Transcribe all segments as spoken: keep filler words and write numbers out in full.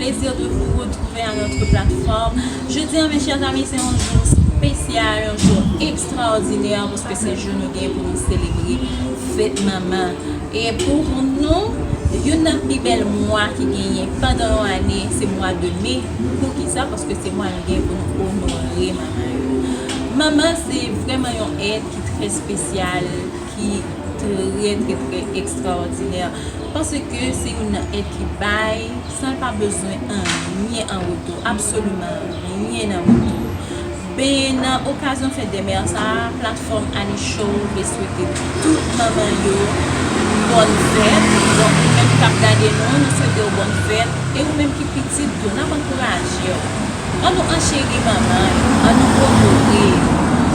Plaisir de vous retrouver à notre plateforme. Jodi a, mes chers amis, se yon jou espesyal, yon jou ekstraòdinè, paske se jou nou gen pou nou selebre fèt manman. E pou nou, youn nan pi bèl mwa ki genyen pandan yon ane, se mwa de me. Poukisa? Paske se mwa nou gen pou nou onore manman yo. Manman se vrèman yon èt ki trè espesyal, ki trè, trè, trè ekstraòdinè. Paske se youn nan èt ki bay san l pa bezwen anyen an retou, absoliman anyen an retou. Ben, nan okazyon fèt dè mè sa a, platfòm Annie Show vle swete tout manman yo bòn fèt. Donk, ou menm k ap gade nou, nou swete w bòn fèt. E ou menm ki pitit tou, n ap ankouraje w. An nou ancheri manman yo, an nou onore yo.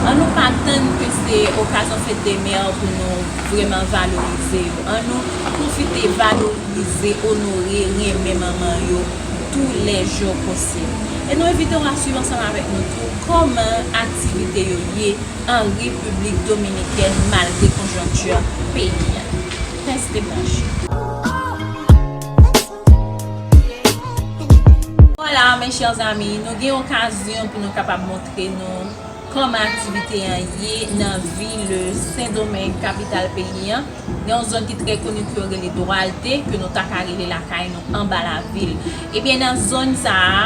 An nou pa tann ke se okazyon fèt dè mè pou nou vrèman valorize yo. An nou pwofite valorize, onore, renmen manman yo tous les jours possibles. E nou envite w a swiv ansanm avèk nou tou kòman aktivite yo ye an Repiblik Dominikèn malgre konjonkti peyi a. Reste branche. Voilà, mes chers amis, nou gen okazyon pou nou kapab montre nou kòman aktivite an ye nan vil Sendomeng, kapital peyi an. Gen yon zòn ki trè koni ke yo rele Dwalte, ke nou ta ka rele lakay nou anba lavil. Ebyen, nan zòn sa a,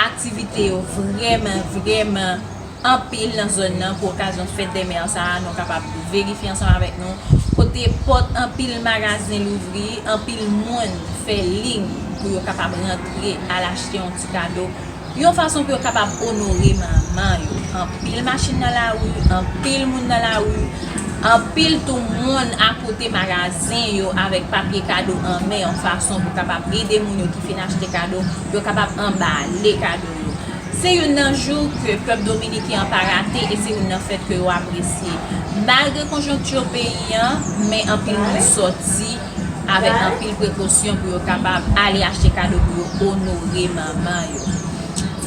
aktivite yo vrèman, vrèman anpil nan zòn nan pou okazyon fèt dè mè sa a, nou kapab verifye ansanm avèk nou. Kote pòt anpil magazen louvri, anpil moun fè liy pou yo kapab rantre al achte yon ti kado. Yon fason pou yo kapab onore manman yo. Anpil machin nan lari, anpil moun nan lari, anpil tou moun akote magazen yo avèk papye kado an men, yon fason pou kapab ede moun yo ki fin achte kado, yo kapab anbale kado yo. Se youn nan jou ke pèp dominiken an pa rate e se youn nan fèt ke yo apresye. Malgre konjonkti peyi an, men anpil moun sòti avèk anpil prekosyon pou yo kapab ale achte kado pou yo onore manman yo.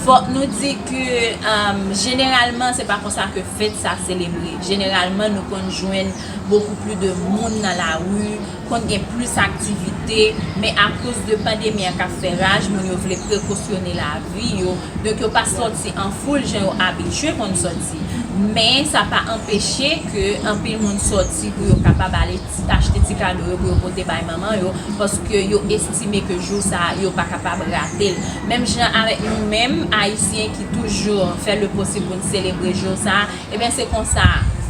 Fòk nou di ke, um, jeneralman, se pa konsa ke fèt sa selebre. Jeneralman, nou konn jwenn bokou plis de moun nan lari, konn gen plis aktivite, men akoz de pandemi an k ap fè raj, moun yo vle prekosyone lavi yo, donk yo pa sòti an foul jan yo abitye konn sòti. Men sa pa anpeche ke anpil moun sòti pou yo kapab ale ti, achte ti kado yo pou yo pote bay manman yo, paske yo estime ke jou sa a, yo pa kapab rate l. Menm jan avèk nou menm, Ayisyen ki toujou fè le posib pou n selebre jou sa a, ebyen, se konsa,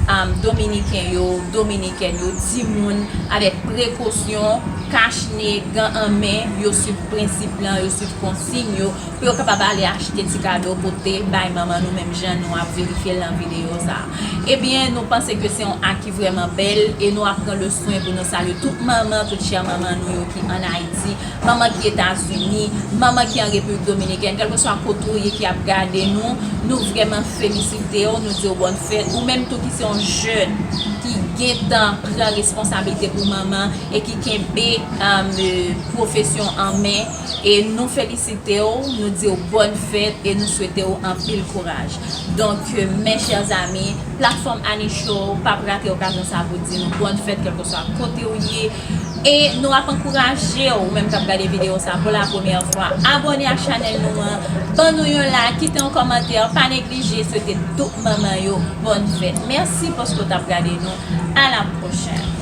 um, Dominiken yo, Dominikèn yo, timoun, avèk prekosyon, kach ne, gan an men, yo swiv prensip lan, yo swiv konsiy yo, pou yo kapab ale achte ti kado pote bay manman nou, menm jan nou ap verifye l nan videyo sa a. Ebyen, nou panse ke se yon ak ki vrèman bèl e nou ap pran le swen pou nou salye tout manman, tout chè manman nou yo ki ann Ayiti, manman ki Etazini, manman ki an Repiblik Dominikèn, kèlkeswa kote w ye ki ap gade nou, nou vrèman felisite w, nou di w bòn fèt. Ou menm tou ki se yon jèn ki gentan pran responsablite pou manman e ki kenbe, um, pwofesyon an men, e nou felisite w, nou di w bòn fèt e nou swete w anpil kouraj. Donk, mes chers amis, platfòm Annie Show p ap rate okazyon sa pou di nou bòn fèt, kèlkeswa kote w ye. E nou ap ankouraje w, ou menm k ap gade videyo sa pou la premyè fwa, abòne ak chanèl nou an, ban nou yon like, kite yon kòmantè, pa neglije swete tout manman yo bòn fèt. Mèsi paske w t ap gade nou. À la prochaine.